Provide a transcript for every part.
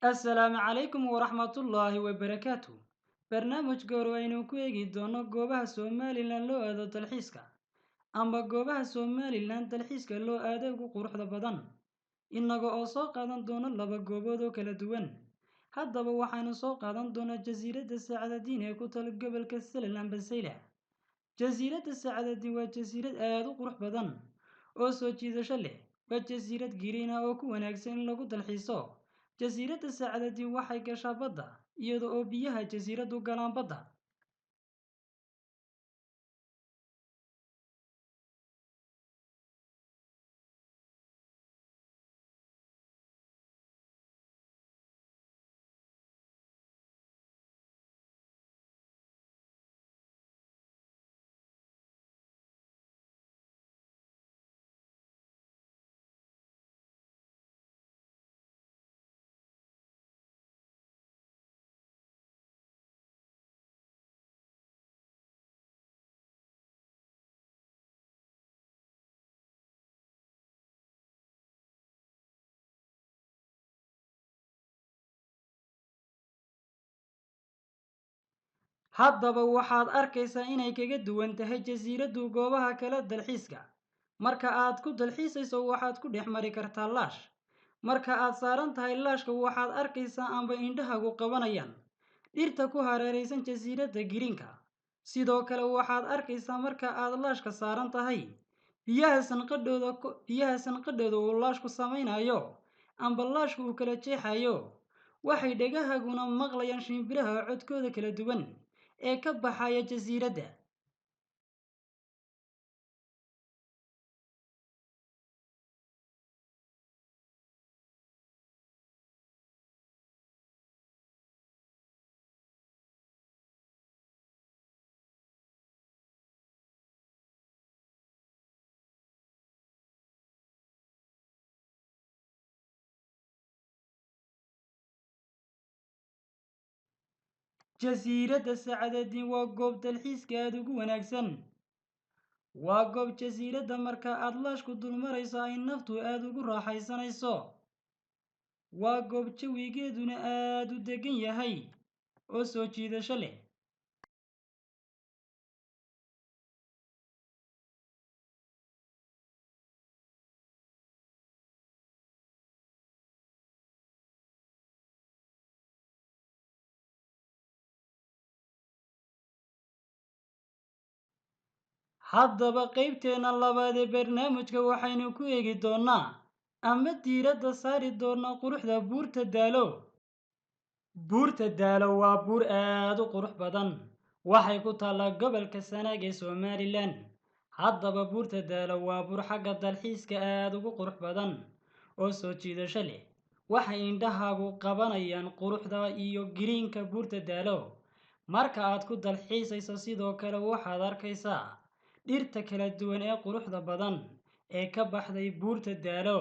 Assalaamu calaykum waraxmatullaahi wabarakaatu. Barnaamij goor aynu ku eegi doono goobaha Somaliland loo aado dalxiiska, amba goobaha Somaliland dalxiiska loo aado ugu quruxda badan, innaga oo soo qaadan doono laba goobood oo kala duwan. Haddaba waxaynu soo qaadan doonaa jasiiradda Sacadadiin ee ku tal gobolka Salal amba Saylac. Jasiiradda Sacadadiin waa jasiirad aad u qurux badan oo soo jiidasho leh. Waa jasiirad green ah oo ku wanaagsan in lagu dalxiiso. Jasiiradda Sacadadiin waxay gashaa badda, iyada oo biyaha jasiiraddu galaan badda. Haddaba waxaad arkaysaa inay kaga duwan tahay jasiiraddu goobaha kale dalxiiska. Marka aad ku dalxiisayso, waxaad ku dhex mari kartaa laash. Marka aad saaran tahay laashka, waxaad arkaysaa amba indhahagu qabanayaan dhirta ku hareeraysan jasiiradda greenka. Sidoo kale waxaad arkaysaa, marka aad laashka saaran tahay, biyaha sanqadhooda uu laashku samaynayo amba laashku uu kala jeexayo. Waxay dhegahaguna maqlayaan shimbiraha codkooda kala duwan ee ka baxaya jasiiradda. Jasiiradda Sacadadiin waa goob dalxiiska aad ugu wanaagsan. Waa goob jasiiradda marka aad laashku dul marayso ay naftu aad ugu raaxaysanayso. Waa goob jawigeeduna aad u degan yahay oo soo jiidasho leh. Haddaba qaybteena labaad ee barnaamijka waxaynu ku eegi doonaa ama diiradda saari doonaa quruxda Buurta Daalo. Buurta Daalo waa buur aad u qurux badan. Waxay ku taallaa gobolka Sanaag ee Somaliland. Haddaba Buurta Daalo waa buur xagga dalxiiska aad ugu qurux badan oo soo jiidasho leh. Waxay indhahaagu qabanayaan quruxda iyo greenka Buurta Daalo. Marka aad ku dalxiisayso, sidoo kale waxaad arkaysaa dhirta kala duwan ee quruxda badan ee ka baxday Buurta Daalo.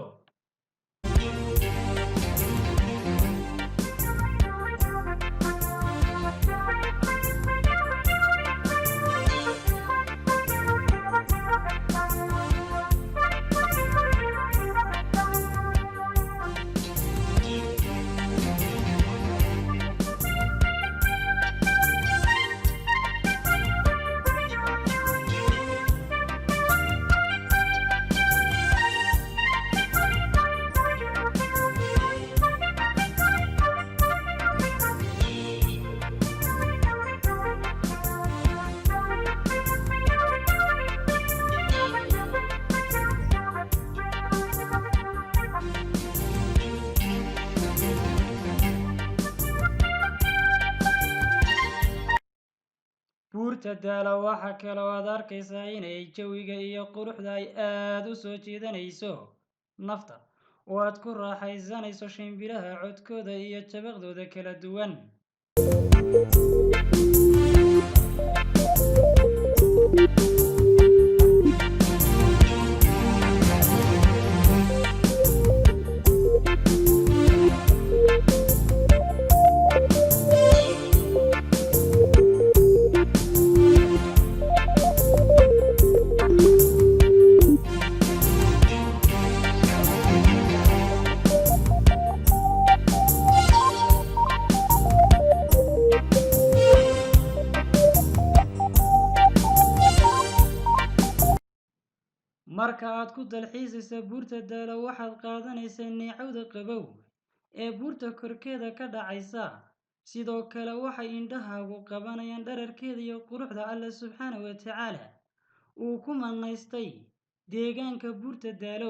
Buurta Daalo waxa kale oo aad arkaysaa inay jawiga iyo quruxda ay aad u soo jiidanayso nafta, oo aad ku raaxaysanayso shimbiraha codkooda iyo jabaqdooda kala duwan. Marka aad ku dalxiisaysa Buurta Daalo, waxaad qaadanaysaa neecawda qabow ee buurta korkeeda ka dhacaysa. Sidoo kale waxay indhahaagu qabanayaan dhererkeeda iyo quruxda Alle subxaana wa tacaala uu ku manaystay deegaanka Buurta Daalo.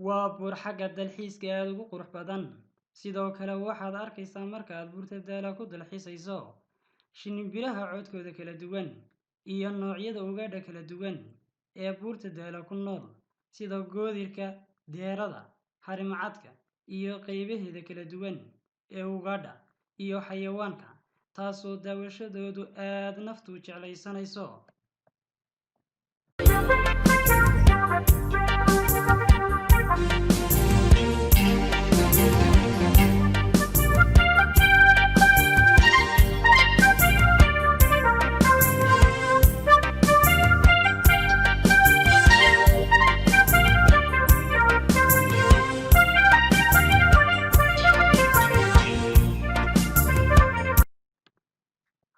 Waa buur xagga dalxiiska aada ugu qurux badan. Sidoo kale waxaad arkaysaa marka aad Buurta Daala ku dalxiisayso shimbiraha codkooda kala duwan iyo noocyada ugaadha kala duwan ee Buurta Daala ku nool, sida goodirka, deerada, harimacadka iyo qaybaheeda kala duwan ee ugaadha iyo xayawaanka, taasoo daawashadoodu aad naftu jeclaysanayso.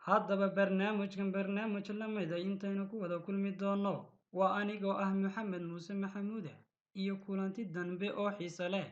Haddaba barnaamijkan barnaamij la mida intaynu ku wada kulmi doono, waa anigoo ah Maxamed Muuse Maxamuude iyo kulanti dambe oo xiise leh.